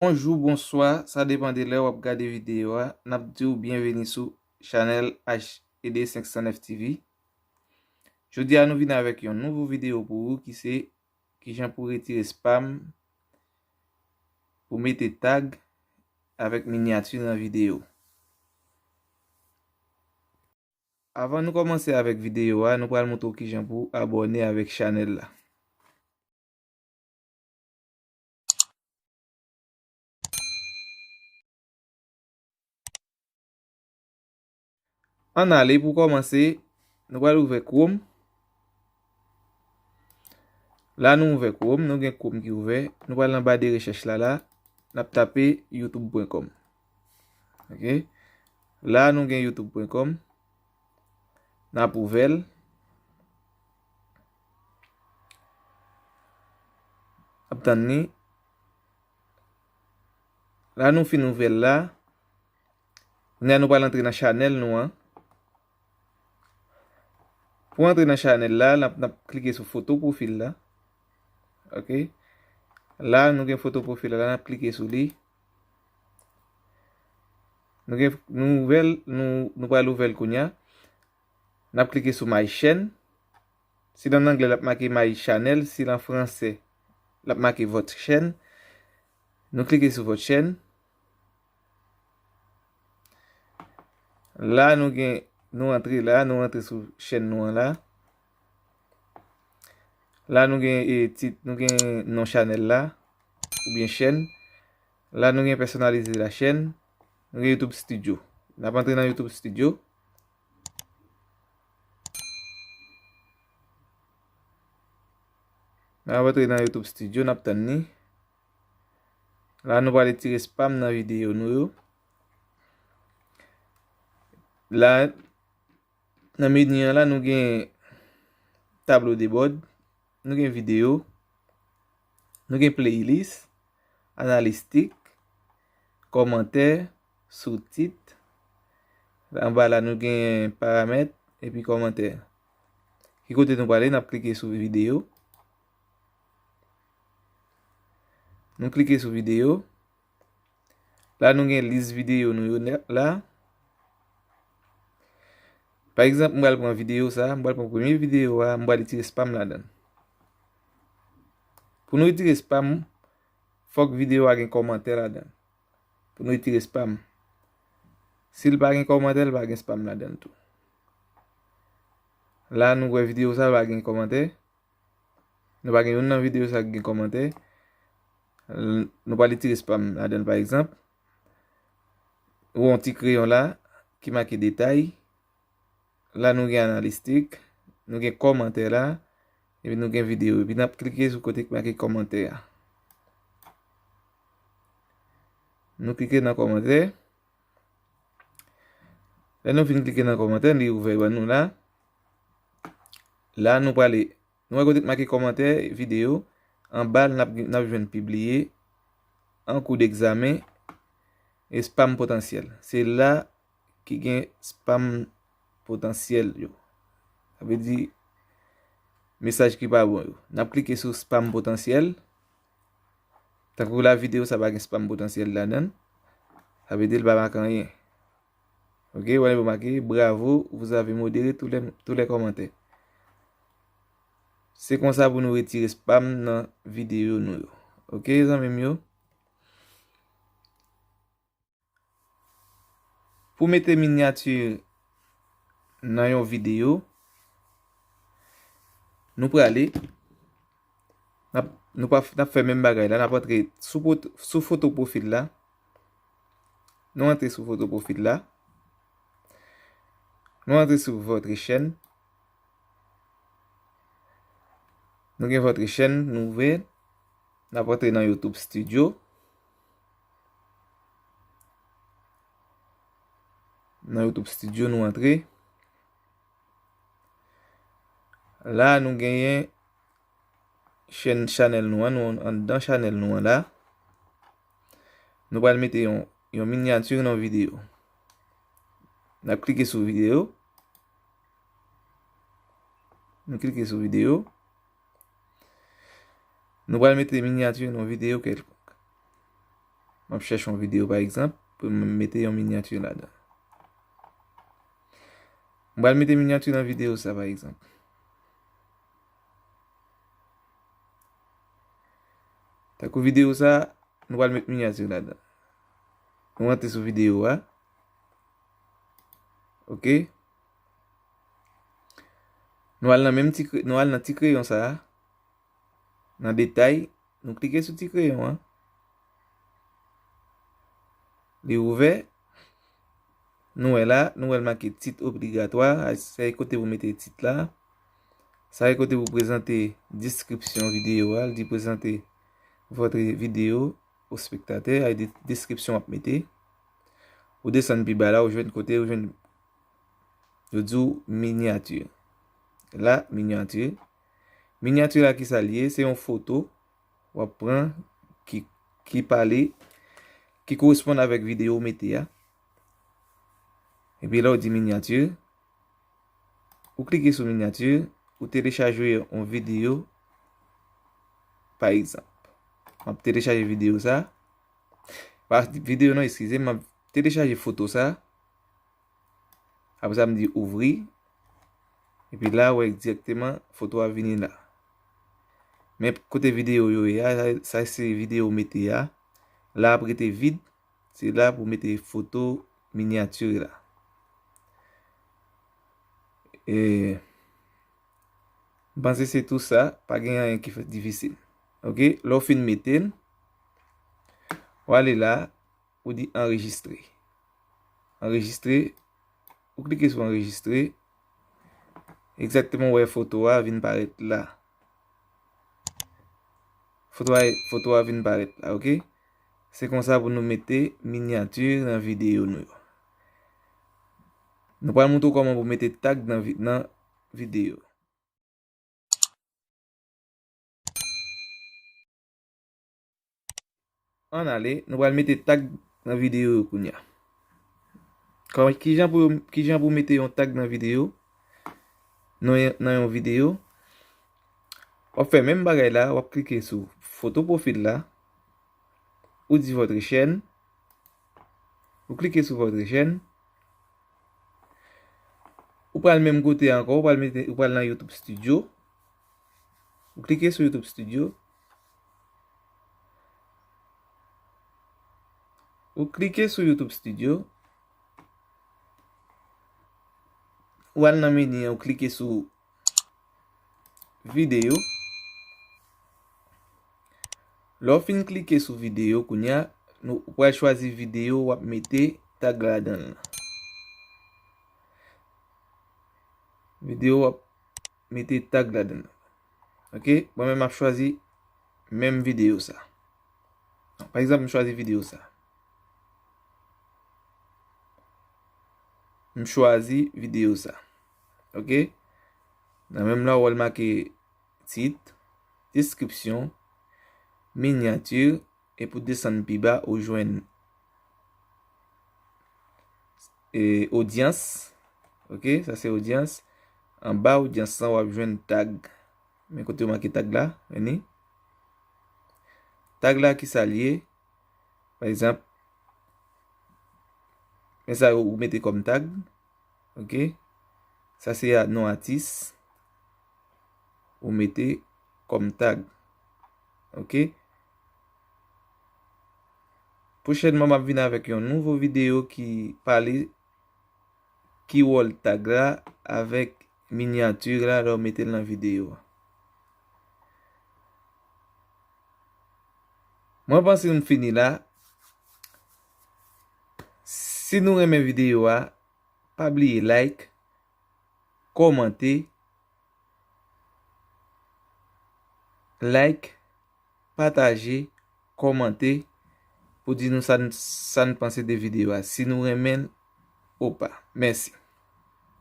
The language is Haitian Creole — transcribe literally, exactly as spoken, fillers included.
Bonjou, bonswa, sa depann de lè w ap gade videyo a. N ap di w byenveni sou chanèl H E D senk san nèf T V. Jodi a, nou vin avèk yon nouvo videyo pou ou ki se kijan pou retire spam, pou mete tag avèk minyati nan videyo. Avan nou kòmanse avèk videyo a, nou pral montre w kijan pou abòne avèk chanèl la. Ann ale pou kòmanse, nou pral ouvè Chrome. La nou ouvè Chrome, nou gen Chrome ki ouvè. Nou pral nan ba de rechèch la la, n ap tape youtube pwen kòm. Ok. La nou gen youtube pwen kòm. N ap ouvè l. N ap tann li. La nou fin ouvè l la. Kounye a nou pral antre nan chanèl nou an. Pou antre nan chanèl la, n ap, n ap klike sou foto pwofil la. Ok. La nou gen foto pwofil la, n ap klike sou li. Nou gen, nou ouvè l, nou, nou pral ouvè l kounye a. N ap klike sou My Channel. Si l an anglè, l ap make My Channel. Si l an fransè, l ap make Votre Chaîne. Nou klike sou Votre Chaîne. La nou gen, nou antre la, nou antre sou chèn nou an la. La nou gen, e, tit, nou gen non chanèl la, oubyen chèn. La nou gen personnaliser la chaîne, nou gen YouTube Studio. N ap antre nan YouTube Studio. N ap antre nan YouTube Studio, n ap tann li. La nou pral retire spam nan videyo nou yo. La, nan meni an la, nou gen tablo de bòd, nou gen videyo, nou gen playlist, analistik, kòmantè, soutit. Anba la, nou gen paramèt epi kòmantè. Ki kote nou prale? N ap klike sou videyo. Nou klike sou videyo. La nou gen lis videyo nou yo la. Pa egzanp, m pral pran videyo sa, m pral pran premye videyo a, m pral retire spam ladan l. Pou nou retire spam, fòk videyo a gen kòmantè ladan l. Pou nou retire spam. Si l pa gen kòmantè, l pa gen spam ladan l tou. La nou wè videyo sa pa gen kòmantè. Nou pa gen youn nan videyo sa ki gen kòmantè. L-, nou pral retire spam ladan l, pa egzanp. Ou wè yon ti kreyon la ki make detay. La nou gen analistik, nou gen kòmantè la, epi nou gen videyo. Epi n ap klike sou kote ki make kòmantè a. Nou klike nan kòmantè. Lè nou fin klike nan kòmantè, li ouvè ban nou la. La nou prale, nou wè kote k make kòmantè, videyo, anba l n ap, n ap jwenn pibliye, an kou degzamen, e spam potansyèl. Se la ki gen spam potansyèl yo. Sa vle di mesaj ki pa bon yo. N ap klike sou spam potansyèl. Tankou la videyo sa pa gen spam potansyèl ladan l. Sa vle di l pa make anyen. Ok, wè li make, bravo, vous avez modéré tous les, tous les commentaires. Se konsa pou nou retire spam nan videyo nou yo. Ok, zanmi m yo. Pou mete minyati nan yon videyo, nou prale, n ap, nou pa, n ap fè menm bagay la, n ap antre sou pot-, sou foto pwofil la. Nou antre sou foto pwofil la. Nou antre sou Votre Chaîne. Nou gen Votre Chaîne, nou ouvè. N ap antre nan YouTube Studio. Nan YouTube Studio nou antre. La nou genyen chèn, chanèl nou an, nou anndan chanèl nou an la. Nou pral mete yon, yon minyati nan videyo. N ap klike sou videyo. Nou klike sou videyo. Nou pral mete minyati nan videyo kèlkonk. M ap chèche yon videyo, pa egzanp, pou m mete yon minyati ladan. M pral mete minyati nan videyo sa, pa egzanp. Tankou videyo sa, nou pral met minyati ladan. Nou rantre sou videyo a. Oke. Nou al nan menm ti kre-, nou al nan ti kreyon sa a. Nan detay, nou klike sou ti kreyon an. Li ouvè. Nou wè la, nou wè l make tit obligatwa. Sa e kote pou mete tit la. Sa e kote pou prezante deskripsyon videyo a. Li di prezante votre vidéo au spectateur. Ay de-, deskripsyon w ap mete. Ou desann pi ba la, ou jwenn kote, ou jwenn, yo di w minyati. La, minyati. Minyati la, ki sa l ye? Se yon foto w ap pran ki, ki pale, ki koresponn avèk videyo w mete a. Epi la, w di minyati. Ou klike sou minyati, ou telechaje yon videyo, pa egzanp. M ap telechaje videyo sa. Pa videyo non, eskize m, m ap telechaje foto sa. Apre sa, m di ouvri. Epi la, ou wè dirèkteman foto a vini la. Men kote videyo yo ye a, sa, sa se videyo w mete a. La ap rete vid. Se la pou mete foto minyati la. E, m panse se tou sa, pa gen anyen ki fè difisil. Oke, lè w fin mete l, w ale la, ou di anrejistre. Anrejistre, ou klike sou anrejistre. Egzakteman, w wè foto a vin parèt la. Foto a, foto a vin parèt la, oke? Se konsa pou nou mete minyati nan videyo nou yo. Nou pral montre w kòman pou mete tag nan vi-, nan videyo. Ann ale, nou pral mete tag nan videyo yo kounye a. Kòman, kijan pou, kijan pou mete yon tag nan videyo? Nan yon, nan yon videyo, w ap fè menm bagay la, w ap klike sou foto pwofil la, ou di votre chaîne, ou klike sou votre chaîne, ou pral menm kote ankò, ou pral mete, ou pral nan YouTube Studio, ou klike sou YouTube Studio. Ou klike sou YouTube Studio. Ou al nan meni an, ou klike sou videyo. Lè w fin klike sou videyo, kounye a, nou, ou pral chwazi videyo w ap mete tag ladan l lan. Videyo w ap mete tag ladan l. Oke, mwen menm m ap chwazi menm videyo sa. Pa egzanp, m chwazi videyo sa. M chwazi videyo sa. Oke? Nan menm la, w wè l make tit, deskripsyon, minyati, epi w desann pi ba, ou jwenn, e, odyans. Oke, sa se odyans. Anba odyans lan, w ap jwenn tag. Men kote yo make tag la, men ni. Tag la, ki sa l ye? Pa egzanp, men sa yo ou mete kòm tag. Oke? Sa se a, non atis. Ou mete kòm tag. Oke? Pwochènman, m ap vin avèk yon nouvo videyo ki pale ki wòl tag la avèk minyati la lè w mete l nan videyo a. Mwen panse m fini la. Si nou renmen videyo a, pa bliye like, kòmante, like, pataje, kòmante pou di nou sa n, sa n panse de videyo a, si nou renmen l ou pa. Mèsi.